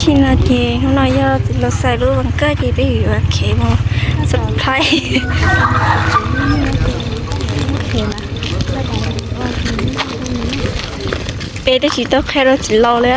No ces hnub no yog txiv laus xais lub vas koj ces peb yuav khev mus surprise. Peb twb tsis tau qhia rau txiv laus li.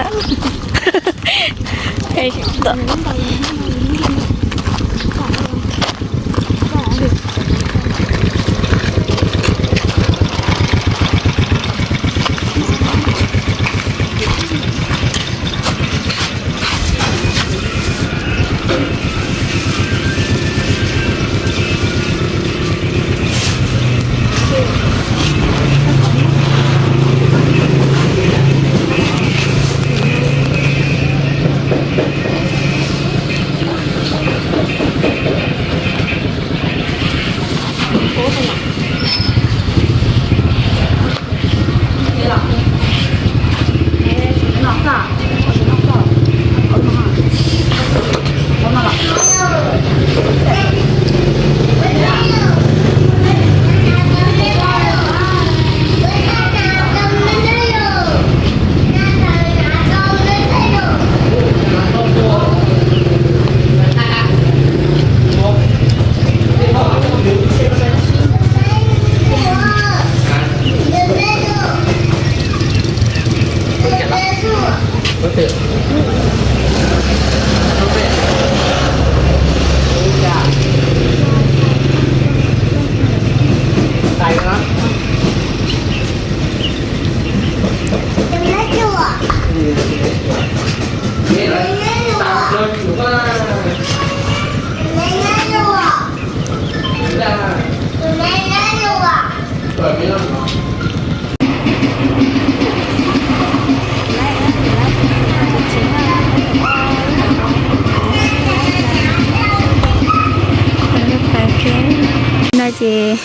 No ces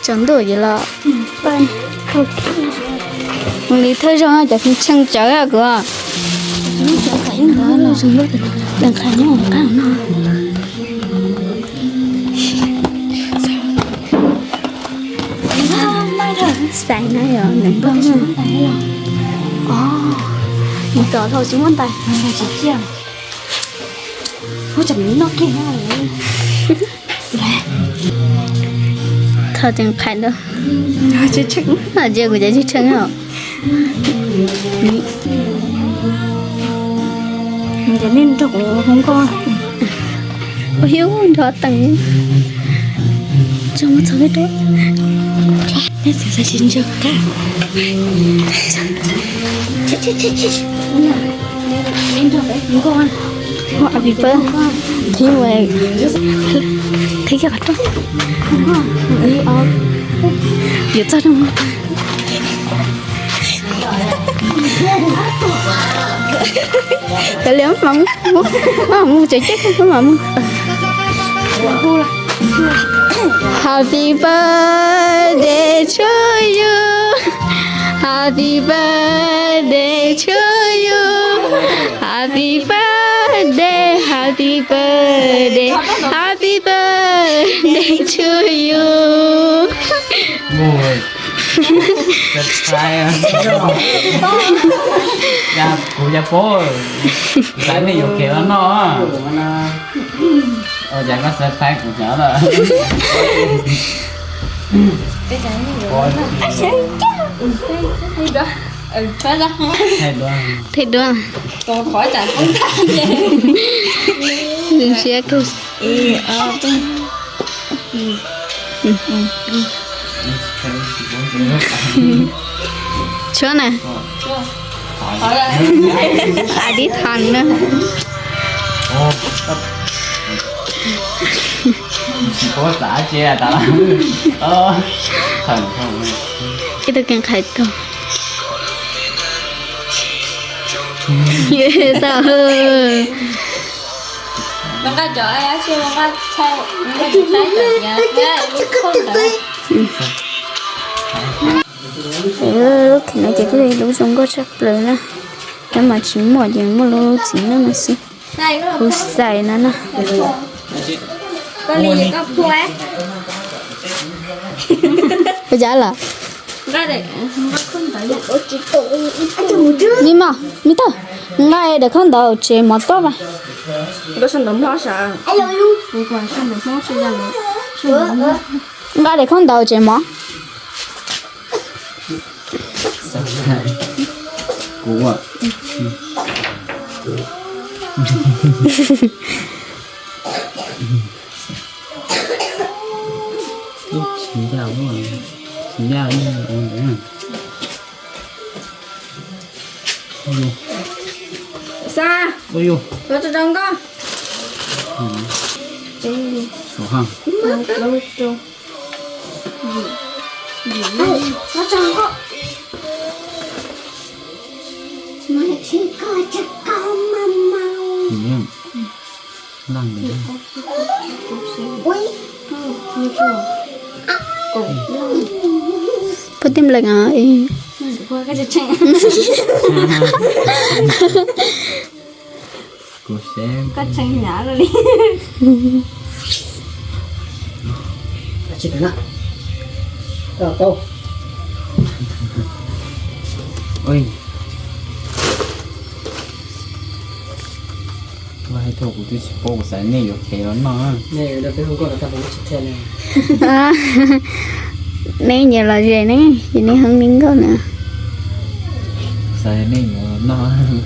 tsaus ntuj ces los mus li thawj zaug cov pheej tsheej tsawv kuv. Xais no yog nws nplooj. Nws txom dhau tsis muaj ntais. Tsis tiag. Ub, tsam nws noj kiag. Thov tseem qhais dua. Cia kuv cov tsis tsheej os. Ua hiab nrov tees. Tso muab txog peb rau. Nej txawm xav tsis ntseeg. Happy birthday to you. Qhib kiag qhov rooj. Yuav txog rooj. Kav liam, maj mam mus, maj mam mus, tseem ceeb, maj mam mus. Happy birthday to you. Happy birthday to you. Happy birthday, happy birthday, happy birthday to you. Surprise. Kuv yog pab, xav nej yuav kev los noj. Ua cas koj surprise kuv hnyav lawm. Them dua. Zoo siab kawg. Tshuab na. Qhov dib thas na. Ib tug kev qhais kawg. Tau. Lub thaum no ces twb lub zoo nkauj tshaj plaws na. Nyob mas tsis muaj ces muaj lub txiv neej no xwb. Kuv xais no na. Ua cas lawm? Ni mog, me tawg, nqa daim khaub ntawv tsev mov tuaj mas. Nqa daim khaub ntawv tsev mov. Xa, ua rau rau nkauj. Pub tij nplees os. Kuv twb tsis paub, kuv xav nej yuav khev los noj. Nej nyiam los ze ne, ces nej hoob li nkauj na. Xav nej yuav los noj.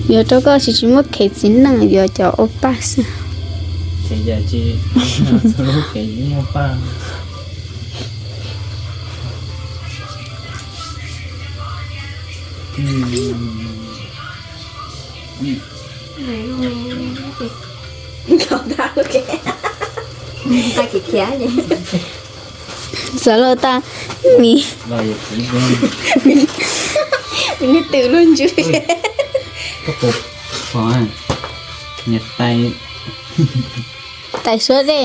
Yuav rau koj tsis, tsis muaj khev txiv neej, yuav cov ua paj xwb. Khev cas tsis, txhua lub khev tsis muaj paj. Xav los tas, mi, mi twm luaj ntsws. Tais suab dej.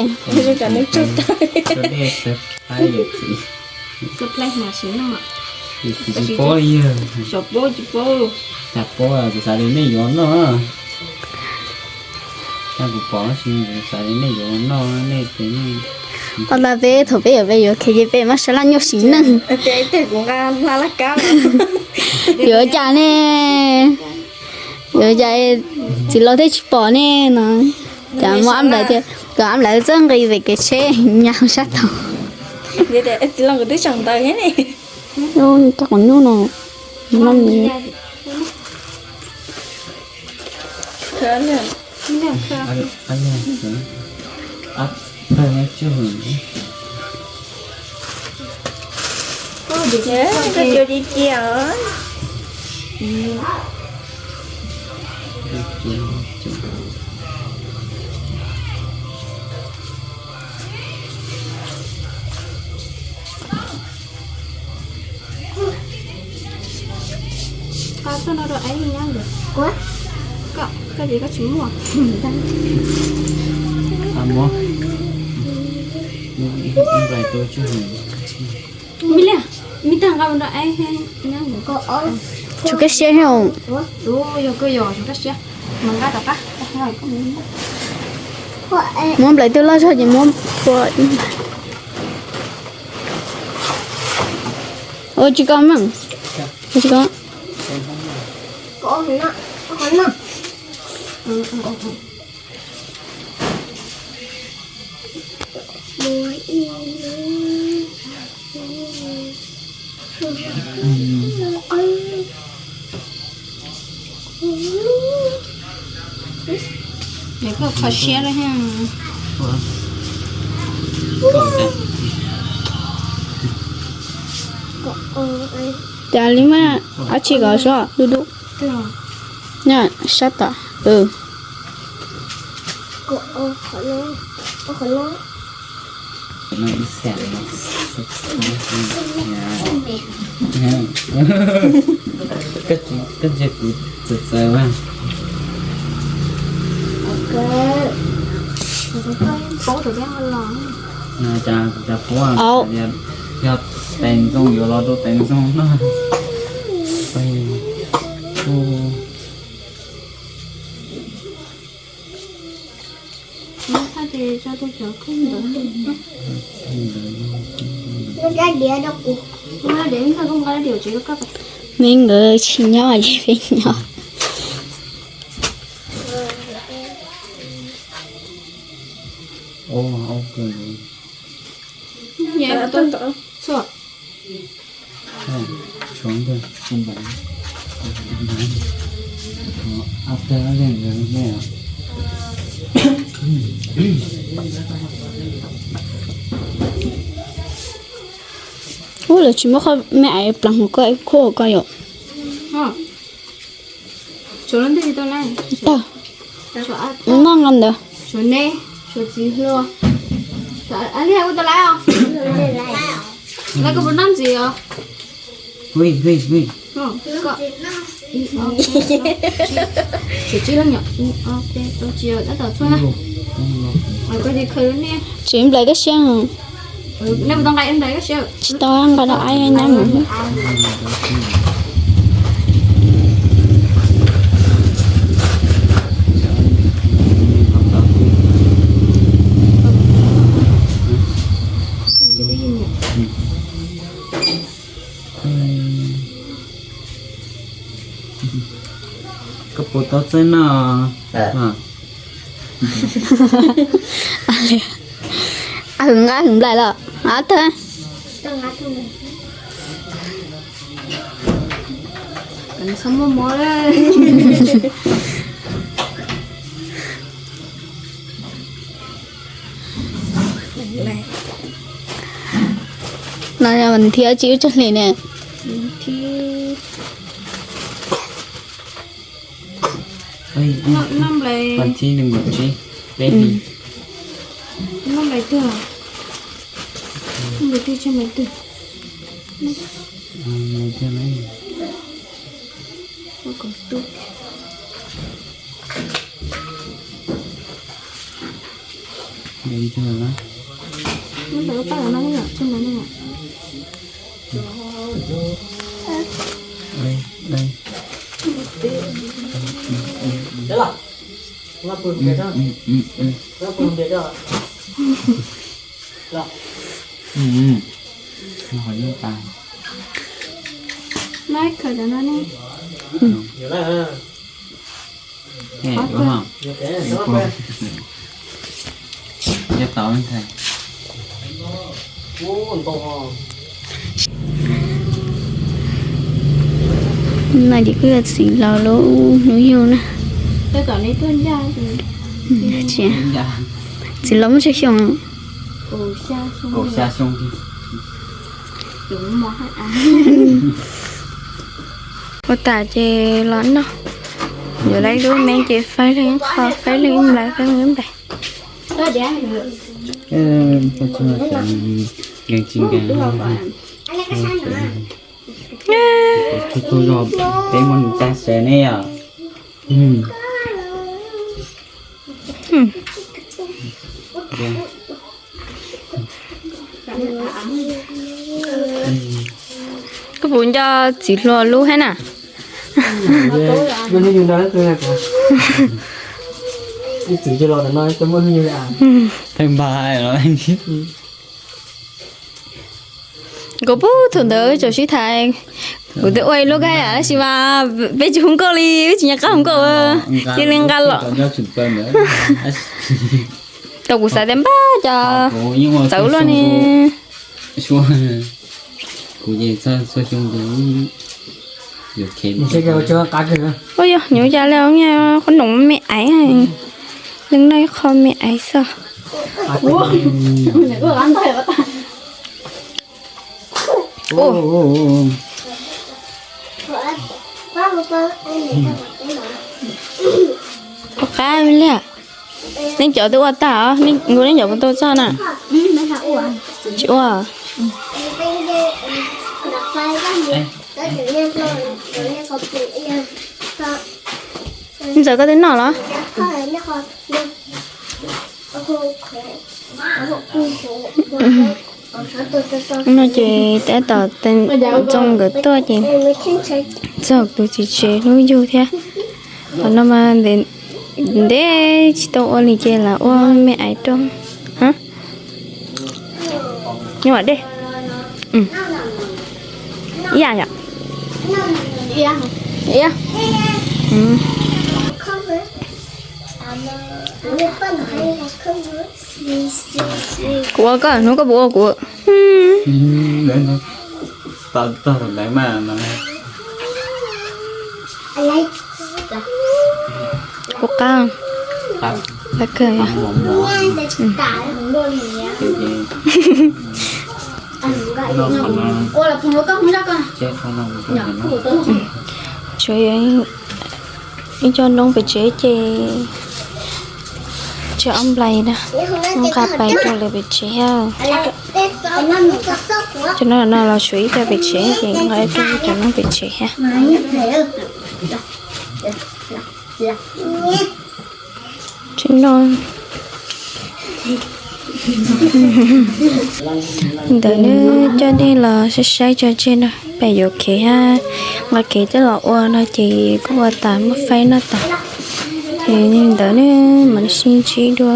Tsis paub li yog. Tsis paub, tsis paub. Cas paub, kuv xav li nej yuav noj. Cas kuv pom tsis, kuv xav li nej yuav noj, nej tes nej. Qhov ntawd peb thaum peb yuav, peb yuav khev ces peb mam sab laj nyuj sim neej. Kuv nqa hla laj kab. Yuav cas ne? Yuav cas txiv laus thiaj tsis pom ne no. Cas muaj ab nplawv tias, cov ab nplawv txawj nqis pem kev tsheb nyas sab tod. Txiv laus kuv twb tseem ntawd thiab ne. Cov qos nyuj no. Koj tuaj no rau aib nyab ntawd. Koj, koj ces koj tsis muaj. Muab. Nplais tua tsis. Me liag, me tag nqa mus rau aib nyab ntawd. Tsum kab siab thiab. Yog koj yog tsum kab siab. Mas nqa tom qab. Muab nplawm twg loj zog ces muab phua. Ua tsis koj meej. Ua tsis koj. Koj kho siab lawm thiab. Cas li mas dab tsi kov soj dub dub. Nyob sab tom. Koj ntsia kuv txawv txawv mas. Cas kuv cas paub yog tais ntxoo yuav los rau tais ntxoo no. Muab thaj ces tso rau cov khaub ntawv. Me nkawd tsis nyob ces peb nyob. Ub, lawv tsis muab qhov me aiv pleev hauv koj, khuab hauv koj yom? Tag, noj nqa ntawd. Tsis nplais koj siab. Tsis tau nqa rau aib nyob mus. Koj puas tau txawj noj? Hwm nqa hwm nplais los. Tag. No nthi ob tsis ub tso hli ne. Nthi nplais twg? Nplais twg, nplais twg? No ces kuj yog txiv laus lub hnub yug na. Txiv laus muaj tsawg xyoo? Ua tas ces los noj. Yuav lawv lub neeb ces faib leej qho, faib leej nplais, faib leej nplais. Peb muab nws tag sawv ne yom. Koj puas nco txiv hluas lub thiab na? Kuv pub thaum ntawd tseem sib tham, kuv twb ua ib lub kab yam tab sis mas peb tsis hu nkauj li, peb tsis nco qab hu nkauj, cia li nqa los. Tau kuv xav tias npaj cov txawv luaj ne. Ua yog nyuv ya li qhov noom me aiv, leej noj ib qho me aiv xwb. Ua qab li, nej cov twb ua tag os, nkaus nej cov puas tau txog na? Tsis ua. Ntxawm koj twb noj los? No ces tab tom Ntxoo nkawd tuaj ces txog tus txiv tsev hnub yug thiab. Qhov no mas ntev tsis tau ua li ces lam ua me aiv rau. Nyuaj dej. Ib yam yom. Ib yam. Kuv ua koj, hnub koj puas ua kuv. Kuv qab. Qab kawg. Tsuas yog ib co noob pem tsev ces tsis ob nplais na, nqa pais rau lwm pem tsev thiab. Cov no no los tshuav ib co pem tsev ces nqa ib co noob pem tsev thiab. Tseem no ntawd ne, coj nej los saib saib tso tseg no, pem yuav kev hab nqa kev coj los ua no ces kuj ua tas muaj faib noj tas. Ces ntawd ne, mam sib ntsib dua.